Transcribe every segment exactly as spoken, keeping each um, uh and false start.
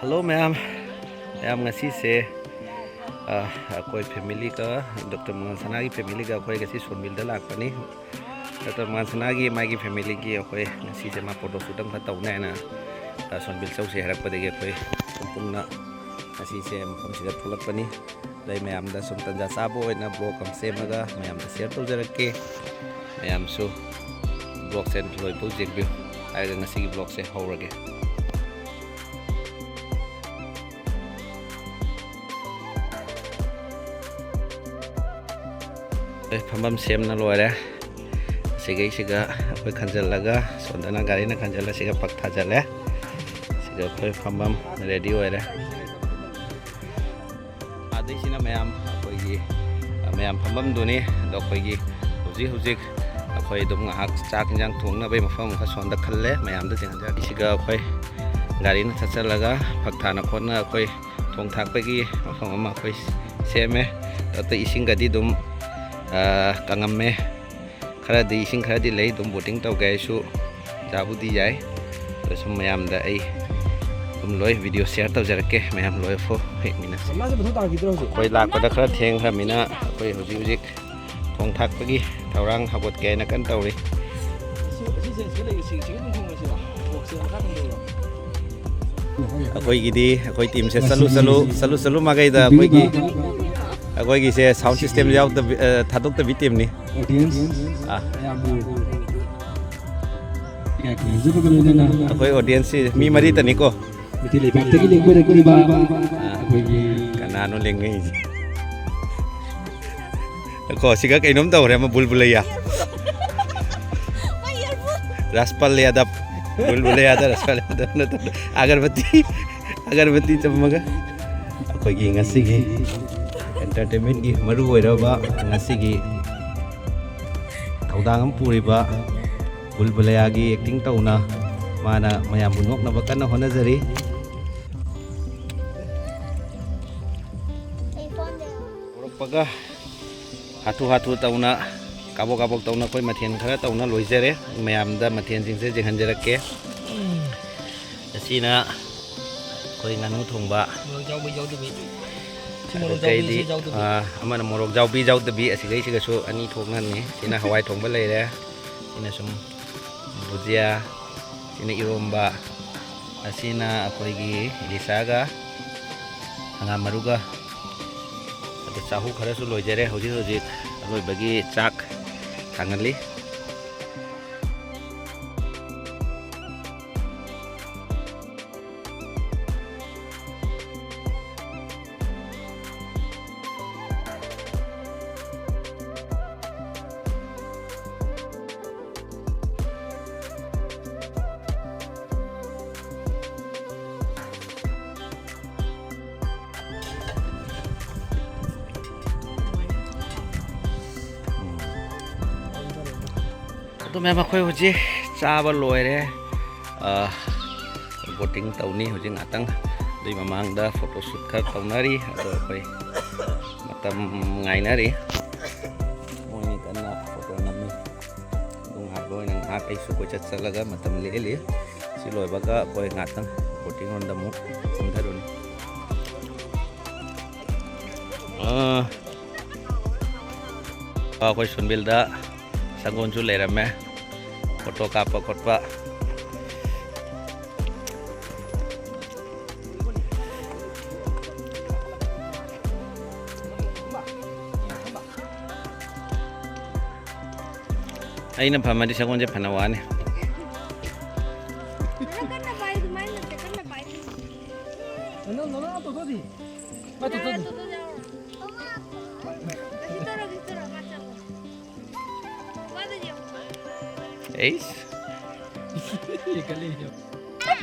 Hello ꯃꯌꯥꯝ꯫ ꯃꯌꯥꯝ, ꯉꯁꯤꯁꯦ, ꯑ, ꯑꯩꯈꯣꯏ ꯐꯦꯃꯤꯂꯤꯒ, ꯗꯣꯛꯇꯔ ꯃꯉꯥꯜ ꯁꯅꯥꯒꯤ ꯐꯦꯃꯤꯂꯤꯒ ꯑꯩꯈꯣꯏ ꯉꯁꯤ ꯁꯣꯟꯕꯤꯜꯗ ꯂꯥꯛꯄꯅꯤ꯫ ꯗꯣꯛꯇꯔ ꯃꯉꯥꯜ ꯁꯅꯥꯒꯤ, ꯃꯥꯒꯤ ꯐꯦꯃꯤꯂꯤꯒꯤ ꯑꯩꯈꯣꯏ ꯉꯁꯤꯁꯦ ꯃꯥ ꯐꯣꯇꯣ ꯁꯨꯠ ꯑꯃꯈꯛ ꯇꯧꯅꯤ ꯍꯥꯏꯅ, ꯑ, ꯁꯣꯟꯕꯤꯜ ꯆꯧꯁꯦ ꯍꯥꯏꯔꯛꯄꯗꯒꯤ ꯑꯩꯈꯣꯏ ꯄꯨꯟꯅ ꯉꯁꯤꯁꯦ ꯃꯐꯝꯁꯤꯗ ꯊꯣꯛꯂꯛꯄꯅꯤ꯫ ꯑꯗꯩ ꯃꯌꯥꯝꯗ ꯁꯨꯝ ꯇꯟꯖꯥ ꯆꯥꯕ ꯑꯣꯏꯅ ꯕ꯭ꯂꯣꯒ ꯑꯃ ꯁꯦꯝꯃꯒ ꯃꯌꯥꯝꯗ ꯁꯤꯌꯔ ꯇꯧꯖꯔꯛꯀꯦ꯫ ꯃꯌꯥꯝꯁꯨ ꯕ꯭ꯂꯣꯒꯁꯦ ꯂꯣꯏꯐꯥꯎ ꯌꯦꯡꯕꯤꯌꯨ ꯍꯥꯏꯔꯒ ꯉꯁꯤꯒꯤ ꯕ꯭ꯂꯣꯒꯁꯦ ꯍꯧꯔꯒꯦ꯫ ꯑꯩ ꯐꯝꯐꯝ ꯁꯦꯝꯅ ꯂꯣꯏꯔꯦ꯫ ꯁꯤꯒꯩꯁꯤꯒ ꯑꯩꯈꯣꯏ ꯈꯟꯖꯜꯂꯒ, ꯁꯣꯝꯗꯅ ꯒꯥꯔꯤꯅ ꯈꯟꯖꯜꯂ ꯁꯤꯒ ꯄꯛ ꯊꯥꯖꯜꯂꯦ꯫ ꯁꯤꯒ ꯑꯩꯈꯣꯏ ꯐꯝꯐꯝ ꯔꯦꯗꯤ ꯑꯣꯏꯔꯦ꯫ ꯑꯗꯩꯁꯤꯅ ꯃꯌꯥꯝ ꯑꯩꯈꯣꯏꯒꯤ, ꯑ, ꯃꯌꯥꯝ ꯐꯝꯐꯝꯗꯨꯅꯤ꯫ ꯑꯗꯣ ꯑꯩꯈꯣꯏꯒꯤ ꯍꯧꯖꯤꯛ ꯍꯧꯖꯤꯛ ꯑꯩꯈꯣꯏ ꯑꯗꯨꯝ ꯉꯥꯏꯍꯥꯛ ꯆꯥꯛ ꯌꯦꯟꯁꯥꯡ ꯊꯣꯡꯅꯕꯒꯤ ꯃꯐꯝ ꯑꯃꯈꯛ ꯁꯣꯝꯗ ꯈꯜꯂꯦ꯫ ꯃꯌꯥꯝꯗ ꯆꯦꯟꯖꯔꯤꯁꯤꯒ ꯑꯩꯈꯣꯏ ꯒꯥꯔꯤꯅ ꯊꯠꯆꯜꯂꯒ ꯐꯛ ꯊꯥꯅ ꯈꯣꯠꯅ ꯑꯩꯈꯣꯏ ꯊꯣꯡ ꯊꯥꯛꯄꯒꯤ ꯃꯐꯝ ꯑꯃ ꯑꯩꯈꯣꯏ ꯁꯦꯝꯃꯦ꯫ ꯑꯗ ꯏꯁꯤꯡꯒꯗꯤ ꯑꯗꯨꯝ, ꯑ, ꯀꯪꯉꯝꯃꯦ꯫ ꯈꯔꯗꯤ, ꯏꯁꯤꯡ ꯈꯔꯗꯤ ꯂꯩ, ꯑꯗꯨꯝ ꯕꯣꯇꯤꯡ ꯇꯧꯒꯦ ꯍꯥꯏꯁꯨ ꯌꯥꯕꯨꯗꯤ ꯌꯥꯏ꯫ ꯑꯗꯣ ꯁꯨꯝ ꯃꯌꯥꯝꯗ ꯑꯩ ꯑꯗꯨꯝ ꯂꯣꯏ ꯚꯤꯗꯤꯑꯣ ꯁꯤꯌꯔ ꯇꯧꯖꯔꯛꯀꯦ, ꯃꯌꯥꯝ ꯂꯣꯏꯐꯥꯎ ꯌꯦꯡꯃꯤꯟꯅꯁꯤ꯫ ꯃꯥꯁꯦ ꯃꯊꯧ ꯇꯥꯈꯤꯗ꯭ꯔꯣ ꯍꯧꯖꯤꯛ? ꯑꯩꯈꯣꯏ ꯂꯥꯛꯄꯗ ꯈꯔ ꯊꯦꯡꯈ꯭ꯔꯃꯤꯅ ꯑꯩꯈꯣꯏ ꯍꯧꯖꯤꯛ ꯍꯧꯖꯤꯛ ꯊꯣꯡ ꯊꯥꯛꯄꯒꯤ ꯊꯧꯔꯥꯡ ꯍꯧꯒꯠꯀꯦ ꯍꯥꯏꯅ ꯀꯟꯅ ꯇꯧꯔꯤ꯫ ꯁꯤ, ꯁꯤꯁꯦ ꯁꯤꯗ ꯂꯩ, ꯁꯤ, ꯁꯤꯒꯤ ꯑꯗꯨꯝ ꯊꯣꯡꯉꯁꯤꯔꯣ? ꯕꯣꯛꯁꯁꯦ ꯃꯈꯥ ꯊꯝꯖꯤꯜꯂꯣ꯫ ꯑꯩꯈꯣꯏꯒꯤꯗꯤ, ꯑꯩꯈꯣꯏ ꯇꯤꯝꯁꯦ ꯆꯠꯂꯨ, ꯆꯠꯂꯨ, ꯆꯠꯂꯨ, ꯆꯠꯂꯨ ꯃꯥꯏꯀꯩꯗ ꯑꯩꯈꯣꯏꯒꯤ, ꯑꯩꯈꯣꯏꯒꯤꯁꯦ ꯁꯥꯎꯟ ꯁꯤꯁꯇꯦꯝ ꯌꯥꯎꯗꯕꯤ, ꯑ, ꯊꯥꯗꯣꯛꯇꯕꯤ ꯇꯤꯝꯅꯤ꯫ ꯑꯣꯗꯤꯌꯦꯟꯁ ꯑꯥ꯫ ꯃꯌꯥꯝꯕꯨ ꯀꯌꯥ ꯈꯨꯔꯨꯝꯖꯕꯒ ꯂꯣꯏꯅꯅ ꯑꯩꯈꯣꯏ ꯑꯣꯗꯤꯌꯟꯁꯁꯤ ꯃꯤ ꯃꯔꯤꯇꯅꯤꯀꯣ꯫ ꯃꯩꯇꯩ ꯂꯩꯕꯥꯛꯇꯒꯤ ꯂꯦꯡꯕꯤꯔꯛꯂꯤꯕ ꯑꯥ꯫ ꯑꯩꯈꯣꯏꯒꯤ ꯀꯅꯥꯅꯣ ꯂꯦꯡꯉꯛꯏꯁꯦ? ꯀꯣ, ꯁꯤꯒ ꯀꯩꯅꯣꯝ ꯇꯧꯔꯦ, ꯑꯃ ꯕꯨꯜꯕꯨꯂꯩꯌꯥ꯫ ꯔꯥꯁꯄꯥꯜ ꯌꯥꯗꯕ꯫ ꯕꯨꯜꯕꯨꯂꯩꯌꯥꯗ ꯔꯥꯁꯄꯥꯜ ꯌꯥꯗꯕ ꯅꯠꯇꯕ꯫ ꯑꯒꯔꯕꯇꯤ, ꯑꯒꯔꯕꯇꯤ ꯆꯝꯃꯒ꯫ ꯑꯩꯈꯣꯏꯒꯤ ꯉꯁꯤꯒꯤ ꯑꯦꯟꯇꯔꯇꯦꯟꯃꯦꯟꯒꯤ ꯃꯔꯨ ꯑꯣꯏꯔꯕ ꯉꯁꯤꯒꯤ ꯊꯧꯗꯥꯡ ꯑꯃ ꯄꯨꯔꯤꯕ ꯕꯨꯜꯕꯨꯂꯩꯌꯥꯒꯤ ꯑꯦꯛꯇꯤꯡ ꯇꯧꯅ ꯃꯥꯅ ꯃꯌꯥꯝꯕꯨ ꯅꯣꯛꯅꯕ ꯀꯟꯅ ꯍꯣꯠꯅꯖꯔꯤ꯫ ꯍꯧꯔꯛꯄꯒ ꯍꯥꯊꯨ ꯍꯥꯊꯨ ꯇꯧꯅ, ꯀꯥꯕꯣꯛ ꯀꯥꯕꯣꯛ ꯇꯧꯅ ꯑꯩꯈꯣꯏ ꯃꯊꯦꯜ ꯈꯔ ꯇꯧꯅ ꯂꯣꯏꯖꯔꯦ꯫ ꯃꯌꯥꯝꯗ ꯃꯊꯦꯜꯁꯤꯡꯁꯦ ꯌꯦꯡꯍꯟꯖꯔꯛꯀꯦ꯫ ꯑꯁꯤꯅ ꯑꯩꯈꯣꯏ ꯉꯥꯅꯨ ꯊꯣꯡꯕ, ꯃꯣꯔꯣꯛ ꯌꯥꯎꯕ ꯌꯥꯎꯗꯕꯤ꯫ ꯁꯤ ꯃꯣꯔꯣꯛ ꯑꯗꯨꯗꯩꯗꯤ, ꯌꯥꯎꯕꯤ, ꯁꯤ ꯌꯥꯎꯗꯕꯤ꯫ ꯑꯥ, ꯑꯃꯅ ꯃꯣꯔꯣꯛ ꯌꯥꯎꯕꯤ ꯌꯥꯎꯗꯕꯤ, ꯑꯁꯤꯒꯩꯁꯤꯒꯁꯨ ꯑꯅꯤ ꯊꯣꯛꯅꯅꯤ꯫ ꯁꯤꯅ ꯍꯋꯥꯏ ꯊꯣꯡꯕ ꯂꯩꯔꯦ, ꯁꯤꯅ ꯁꯨꯝ ꯕꯨꯖꯤꯌꯥ, ꯁꯤꯅ ꯏꯔꯣꯝꯕ, ꯑꯁꯤꯅ ꯑꯩꯈꯣꯏꯒꯤ ꯏꯂꯤꯁꯥꯒ ꯍꯪꯒꯥꯝ ꯃꯔꯨꯒ꯫ ꯑꯗꯨ ꯆꯥꯍꯨ ꯈꯔꯁꯨ ꯂꯣꯏꯖꯔꯦ꯫ ꯍꯧꯖꯤꯛ ꯍꯧꯖꯤꯛ ꯑꯔꯣꯏꯕꯒꯤ ꯆꯥꯛ ꯊꯥꯡꯒꯠꯂꯤ꯫ ꯑꯗꯨ ꯃꯌꯥꯝ, ꯑꯩꯈꯣꯏ ꯍꯧꯖꯤꯛ ꯆꯥꯕ ꯂꯣꯏꯔꯦ꯫ ꯑ, ꯕꯣꯇꯤꯡ ꯇꯧꯅꯤ ꯍꯧꯖꯤꯛ ꯉꯥꯛꯇꯪ꯫ ꯑꯗꯨꯏ ꯃꯃꯥꯡꯗ ꯐꯣꯇꯣ ꯁꯨꯠ ꯈꯔ ꯇꯧꯅꯔꯤ꯫ ꯑꯗꯣ ꯑꯩꯈꯣꯏ ꯃꯇꯝ ꯉꯥꯏꯅꯔꯤ꯫ ꯃꯣꯏꯅꯤ ꯀꯟꯅ ꯐꯣꯇꯣ ꯅꯝꯃꯤ꯫ ꯑꯗꯨ ꯉꯥꯏꯕ ꯑꯣꯏꯅ ꯉꯥꯏꯍꯥꯛ ꯑꯩꯁꯨ ꯀꯣꯏꯆꯠ ꯆꯠꯂꯒ ꯃꯇꯝ ꯂꯦꯜꯂꯤ꯫ ꯁꯤ ꯂꯣꯏꯕꯒ ꯑꯩꯈꯣꯏ ꯉꯥꯛꯇꯪ ꯕꯣꯇꯤꯡ ꯔꯣꯝꯗ ꯑꯃꯨꯛ ꯀꯨꯝꯊꯔꯨꯅꯤ꯫ ꯑꯥ, ꯑꯩꯈꯣꯏ ꯁꯣꯟꯕꯤꯜꯗ ꯁꯪꯒꯣꯜꯁꯨ ꯂꯩꯔꯝꯃꯦ, ꯐꯣꯇꯣ ꯀꯥꯞꯄ ꯈꯣꯠꯄ꯫ ꯑꯩꯅ ꯐꯝꯃꯗꯤ ꯁꯒꯣꯜꯁꯦ ꯐꯅ ꯋꯥꯅꯤ꯫ ꯀꯟꯅ ꯄꯥꯏ, ꯑꯗꯨꯃꯥꯏꯅ ꯅꯠꯇꯦ, ꯀꯟꯅ ꯄꯥꯏ꯫ ꯅꯪ, ꯅꯪ, ꯅꯪ ꯇꯧꯊꯣꯛꯑꯗꯤ꯫ ꯃꯥ ꯇꯧꯊꯣꯛꯑꯗꯤ꯫ ꯇꯧꯊꯣꯛꯑꯗꯤ ꯌꯥꯎꯔꯣꯏ꯫ ꯑꯁꯤ ꯇꯧꯔꯒ, ꯑꯁꯤ ꯇꯧꯔꯒ ꯃꯥ ꯆꯠꯂꯣ꯫ ꯃꯥꯗꯤ ꯌꯦꯡꯉꯣ꯫ ꯑꯩꯁ꯫ ꯍꯦꯟꯒꯠꯂꯦ ꯌꯦꯡꯉꯣ꯫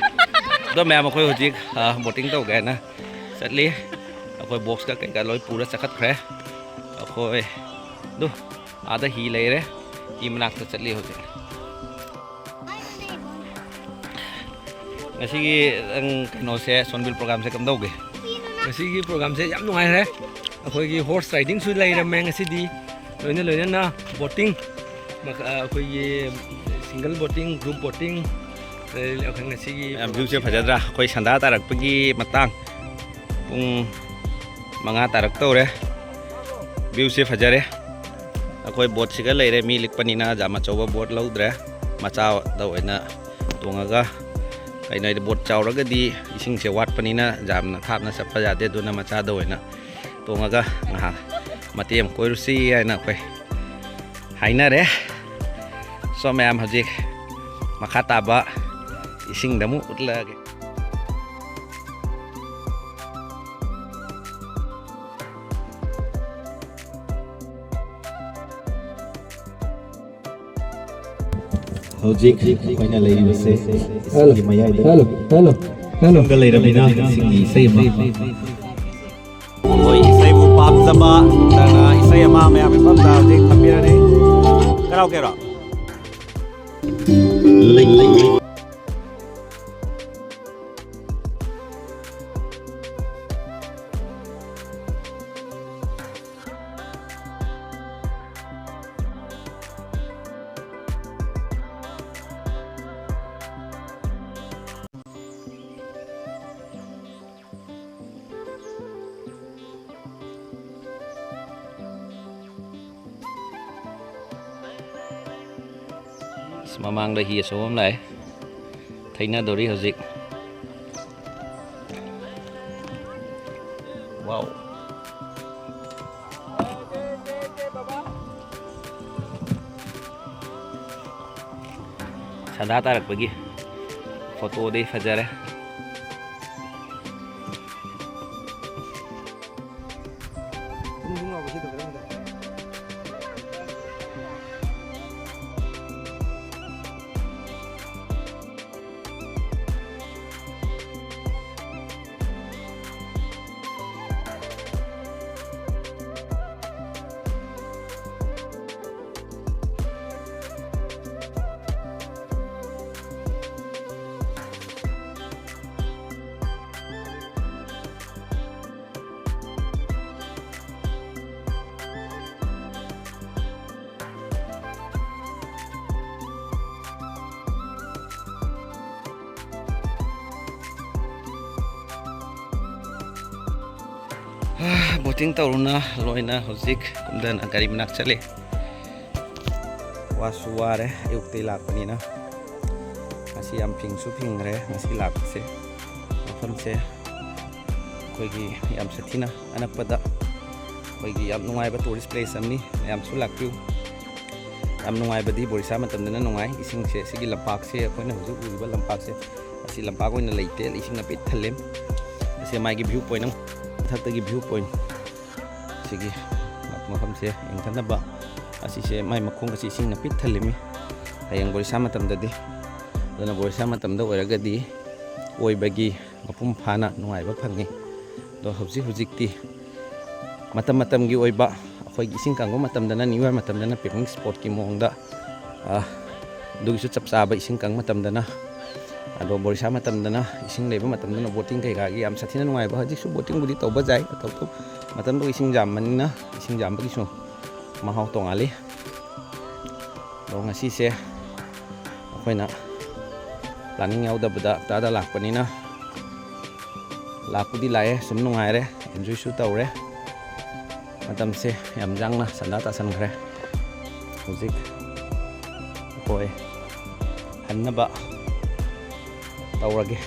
ꯑꯗꯣ ꯃꯌꯥꯝ, ꯑꯩꯈꯣꯏ ꯍꯧꯖꯤꯛ, ꯑ, ꯕꯣꯇꯤꯡ ꯇꯧꯒꯦ ꯍꯥꯏꯅ ꯆꯠꯂꯤ꯫ ꯑꯩꯈꯣꯏ ꯕꯣꯛꯁꯀ ꯀꯩꯀꯥ ꯂꯣꯏ ꯄꯨꯔ ꯆꯠꯈꯠꯈ꯭ꯔꯦ꯫ ꯑꯩꯈꯣꯏ ꯑꯗꯨ ꯑꯥꯗ ꯍꯤ ꯂꯩꯔꯦ꯫ ꯍꯤ ꯃꯅꯥꯛꯇ ꯆꯠꯂꯤ ꯍꯧꯖꯤꯛ꯫ ꯉꯁꯤꯒꯤ, ꯅꯪ, ꯀꯩꯅꯣꯁꯦ, ꯁꯣꯟꯕꯤꯜ ꯄ꯭ꯔꯣꯒꯥꯝꯁꯦ ꯀꯝꯗꯧꯒꯦ? ꯉꯁꯤꯒꯤ ꯄ꯭ꯔꯣꯒꯥꯝꯁꯦ ꯌꯥꯝ ꯅꯨꯡꯉꯥꯏꯔꯦ꯫ ꯑꯩꯈꯣꯏꯒꯤ ꯍꯣꯔꯁ ꯔꯥꯏꯗꯤꯡꯁꯨ ꯂꯩꯔꯝꯃꯦ ꯉꯁꯤꯗꯤ꯫ ꯂꯣꯏꯅ ꯂꯣꯏꯅꯅ ꯕꯣꯇꯤꯡ, ꯃꯈ-, ꯑ, ꯑꯩꯈꯣꯏꯒꯤ ꯁꯤꯡꯒꯜ ꯕꯣꯇꯤꯡ, ꯒ꯭ꯔꯨꯞ ꯕꯣꯇꯤꯡ, ꯑꯗꯩ ꯑꯩꯈꯣꯏ ꯉꯁꯤꯒꯤ ꯌꯥꯝ ꯚ꯭ꯌꯨꯁꯦ ꯐꯖꯗ꯭ꯔꯥ? ꯑꯩꯈꯣꯏ ꯁꯟꯗꯥ ꯇꯥꯔꯛꯄꯒꯤ ꯃꯇꯥꯡ, ꯄꯨꯡ ꯃꯉꯥ ꯇꯥꯔꯛ ꯇꯧꯔꯦ꯫ ꯚ꯭ꯌꯨꯁꯦ ꯐꯖꯔꯦ꯫ ꯑꯩꯈꯣꯏ ꯕꯣꯠꯁꯤꯒ ꯂꯩꯔꯦ꯫ ꯃꯤ ꯂꯤꯛꯄꯅꯤꯅ ꯌꯥꯝ ꯑꯆꯧꯕ ꯕꯣꯠ ꯂꯧꯗ꯭ꯔꯦ, ꯃꯆꯥꯗ ꯑꯣꯏꯅ ꯇꯣꯡꯉꯒ, ꯀꯩꯅꯣ ꯍꯥꯏꯗꯤ, ꯕꯣꯠ ꯆꯥꯎꯔꯒꯗꯤ ꯏꯁꯤꯡꯁꯦ ꯋꯥꯠꯄꯅꯤꯅ ꯌꯥꯝꯅ ꯊꯥꯞꯅ ꯆꯠꯄ ꯌꯥꯗꯦ꯫ ꯑꯗꯨꯅ ꯃꯆꯥꯗ ꯑꯣꯏꯅ ꯇꯣꯡꯉꯒ ꯉꯥꯏꯍꯥꯛ ꯃꯇꯦꯛ ꯑꯃ ꯀꯣꯏꯔꯨꯁꯤ ꯍꯥꯏꯅ ꯑꯩꯈꯣꯏ ꯍꯥꯏꯅꯔꯦ꯫ ꯁꯣ ꯃꯌꯥꯝ, ꯍꯧꯖꯤꯛ ꯃꯈꯥ ꯇꯥꯕ ꯏꯁꯤꯡꯗ ꯑꯃꯨꯛ ꯎꯠꯂꯛꯑꯒꯦ꯫ ꯍꯧꯖꯤꯛ ꯑꯩꯈꯣꯏꯅ ꯂꯩꯔꯤꯕꯁꯦ ꯏꯁꯤꯡꯒꯤ ꯃꯌꯥꯏꯗ꯫ Hello, hello, hello. ꯏꯁꯤꯡꯒ ꯂꯩꯔꯕꯅꯤꯅ ꯏꯁꯤꯡꯒꯤ ꯏꯁꯩ ꯑꯃ꯫ ꯑꯩꯈꯣꯏ ꯏꯁꯩꯕꯨ ꯄꯥꯝꯖꯕ ꯅꯠꯇ꯭ꯔꯒ ꯏꯁꯩ ꯑꯃ ꯃꯌꯥꯝ ꯃꯐꯝꯗ ꯍꯧꯖꯤꯛ ꯊꯝꯕꯤꯔꯅꯤ꯫ ꯀꯔꯥꯎꯀꯦꯔꯣ? ꯑꯁ, ꯃꯃꯥꯡꯗ ꯍꯤ ꯑꯆꯧꯕ ꯑꯃ ꯂꯥꯛꯑꯦ꯫ ꯊꯩꯅꯗꯧꯔꯤ ꯍꯧꯖꯤꯛ꯫ ꯋꯥꯎ꯫ ꯁꯟꯗꯥ ꯇꯥꯔꯛꯄꯒꯤ ꯐꯣꯇꯣꯗꯤ ꯐꯖꯔꯦ꯫ ꯕꯣꯇꯤꯡ ꯇꯧꯔꯨꯅ ꯂꯣꯏꯅ ꯍꯧꯖꯤꯛ ꯀꯨꯝꯗꯅ ꯒꯥꯔꯤ ꯃꯅꯥꯛ ꯆꯠꯂꯤ꯫ ꯋꯥꯁꯨ ꯋꯥꯔꯦ, ꯑꯌꯨꯛꯇꯩ ꯂꯥꯛꯄꯅꯤꯅ꯫ ꯉꯁꯤ ꯌꯥꯝ ꯐꯤꯡꯁꯨ ꯐꯤꯡꯈ꯭ꯔꯦ ꯉꯁꯤ ꯂꯥꯛꯄꯁꯦ꯫ ꯃꯐꯝꯁꯦ ꯑꯩꯈꯣꯏꯒꯤ ꯌꯥꯝ ꯁꯥꯊꯤꯅ ꯑꯅꯛꯄꯗ ꯑꯩꯈꯣꯏꯒꯤ ꯌꯥꯝ ꯅꯨꯡꯉꯥꯏꯕ tourist place ꯑꯃꯅꯤ꯫ ꯃꯌꯥꯝꯁꯨ ꯂꯥꯛꯄꯤꯌꯨ꯫ ꯌꯥꯝ ꯅꯨꯡꯉꯥꯏꯕꯗꯤ ꯕꯣꯔꯤꯁꯥ ꯃꯇꯝꯗꯅ ꯅꯨꯡꯉꯥꯏ꯫ ꯏꯁꯤꯡꯁꯦ, ꯁꯤꯒꯤ ꯂꯝꯄꯥꯛꯁꯦ, ꯑꯩꯈꯣꯏꯅ ꯍꯧꯖꯤꯛ ꯎꯔꯤꯕ ꯂꯝꯄꯥꯛꯁꯦ, ꯑꯁꯤ ꯂꯝꯄꯥꯛ ꯑꯣꯏꯅ ꯂꯩꯇꯦ, ꯏꯁꯤꯡꯅ ꯄꯤꯛ ꯊꯜꯂꯦ꯫ ꯑꯁꯤ ꯃꯥꯒꯤ view point ꯑꯃ, ꯃꯊꯛꯇꯒꯤ view point꯫ ꯁꯤꯒꯤ ꯃꯐꯝꯁꯦ ꯌꯦꯡꯊꯅꯕ꯫ ꯑꯁꯤꯁꯦ ꯃꯥꯏ ꯃꯈꯣꯡ ꯑꯁꯤ ꯏꯁꯤꯡꯅ ꯄꯤꯛ ꯊꯜꯂꯤꯃꯤ꯫ ꯍꯌꯦꯡ ꯕꯣꯔꯤꯁꯥ ꯃꯇꯝꯗꯗꯤ, ꯑꯗꯨꯅ ꯕꯣꯔꯤꯁꯥ ꯃꯇꯝꯗ ꯑꯣꯏꯔꯒꯗꯤ ꯑꯣꯏꯕꯒꯤ ꯃꯄꯨꯡ ꯐꯥꯅ ꯅꯨꯡꯉꯥꯏꯕ ꯐꯪꯉꯤ꯫ ꯑꯗꯣ ꯍꯧꯖꯤꯛ ꯍꯧꯖꯤꯛꯇꯤ ꯃꯇꯝ ꯃꯇꯝꯒꯤ ꯑꯣꯏꯕ, ꯑꯩꯈꯣꯏꯒꯤ ꯏꯁꯤꯡ ꯀꯪꯕ ꯃꯇꯝꯗꯅ, new year ꯃꯇꯝꯗꯅ picnic spotꯀꯤ ꯃꯑꯣꯡꯗ, ꯑ, ꯑꯗꯨꯒꯤꯁꯨ ꯆꯞ ꯆꯥꯕ ꯏꯁꯤꯡ ꯀꯪꯕ ꯃꯇꯝꯗꯅ꯫ ꯑꯗꯣ ꯕꯣꯔꯤꯁꯥ ꯃꯇꯝꯗꯅ, ꯏꯁꯤꯡ ꯂꯩꯕ ꯃꯇꯝꯗꯅ boating ꯀꯩꯀꯥꯒꯤ ꯌꯥꯝ ꯁꯥꯊꯤꯅ ꯅꯨꯡꯉꯥꯏꯕ꯫ ꯍꯧꯖꯤꯛꯁꯨ boatingꯕꯨꯗꯤ ꯇꯧꯕ ꯌꯥꯏ, ꯑꯇꯣꯞꯄ ꯃꯇꯝꯗꯨ ꯏꯁꯤꯡ ꯌꯥꯝꯕꯅꯤꯅ ꯏꯁꯤꯡ ꯌꯥꯝꯕꯒꯤꯁꯨ ꯃꯍꯥꯎ ꯇꯣꯡꯉꯥꯜꯂꯤ꯫ ꯑꯗꯣ ꯉꯁꯤꯁꯦ ꯑꯩꯈꯣꯏꯅ planning ꯌꯥꯎꯗꯕꯗ ꯍꯞꯇꯥꯗ ꯂꯥꯛꯄꯅꯤꯅ, ꯂꯥꯛꯄꯨꯗꯤ ꯂꯥꯛꯑꯦ, ꯁꯨꯝ ꯅꯨꯡꯉꯥꯏꯔꯦ, enjoyꯁꯨ ꯇꯧꯔꯦ꯫ ꯃꯇꯝꯁꯦ ꯌꯥꯝ ꯌꯥꯡꯅ ꯁꯟꯗꯥ ꯇꯥꯁꯟꯈ꯭ꯔꯦ꯫ ꯍꯧꯖꯤꯛ ꯑꯩꯈꯣꯏ ꯍꯟꯅꯕ ꯇꯧꯔꯒꯦ꯫